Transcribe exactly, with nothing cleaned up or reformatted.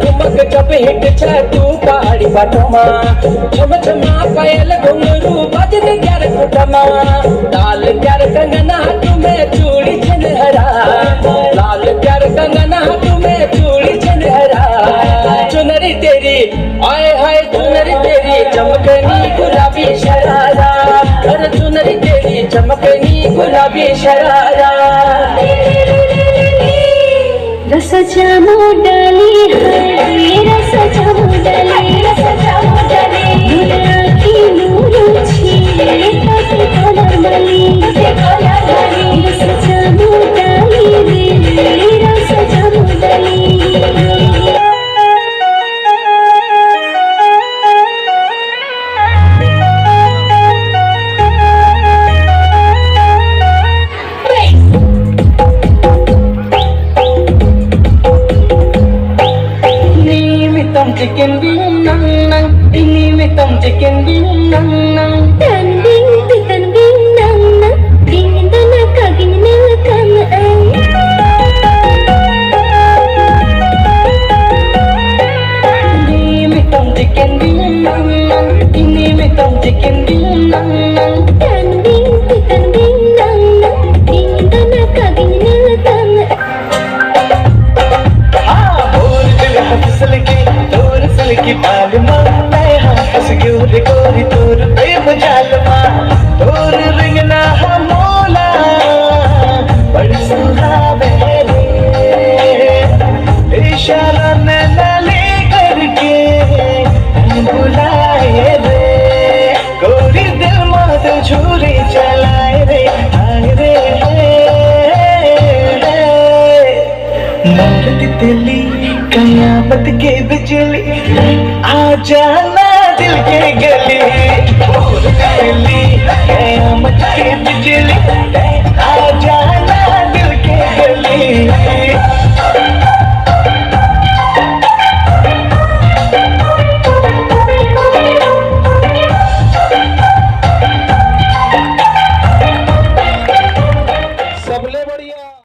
ठुमक जब हिट छ तू पहाड़ी बाटो मा, छम छमा पायल घुंघरू बजन ग्यार खुटमा, लाल ग्यार कंगना हाथ में चूड़ी छनहरा, लाल ग्यार कंगना हाथ में चूड़ी छनहरा। चुनरी तेरी आए हाय चुनरी तेरी चमकनी गुलाबी शरारा, अरे चुनरी तेरी चमकनी गुलाबी शरारा। रस जामो डाली हाय, रस जामो डाली, रस जामो डाली। नूर की नूर छीले तोते कोला मली, तोते कोला मली। रस जामो डाली रे, रस जामो डाली। Ini mitom chicken bing nang nang, ini mitom chicken bing nang nang. Tan bing, tan bing nang nang, bing dana kagin nang kang ang. Ini mitom chicken bing nang nang, ini mitom chicken bing nang nang. Tan bing, tan bing nang nang, bing dana kagin nang kang ang. हाँ, बोल दिल हंस लगी, तोर सिल की बाल मा, मैं हम फंस गयो रे गोरी तोर प्रेम जाल मा। तोर रिंगना हमोला बड़ी सुहावे रे, इशारा नैना ले करके बुलाए रे। गोरी दिल मा तो छुरी चलाए रे, हाय रे, हे, हे। मोर तितली कयामत के बिजली, आ जाना दिल के गली। मोर तितली कयामत के बिजली,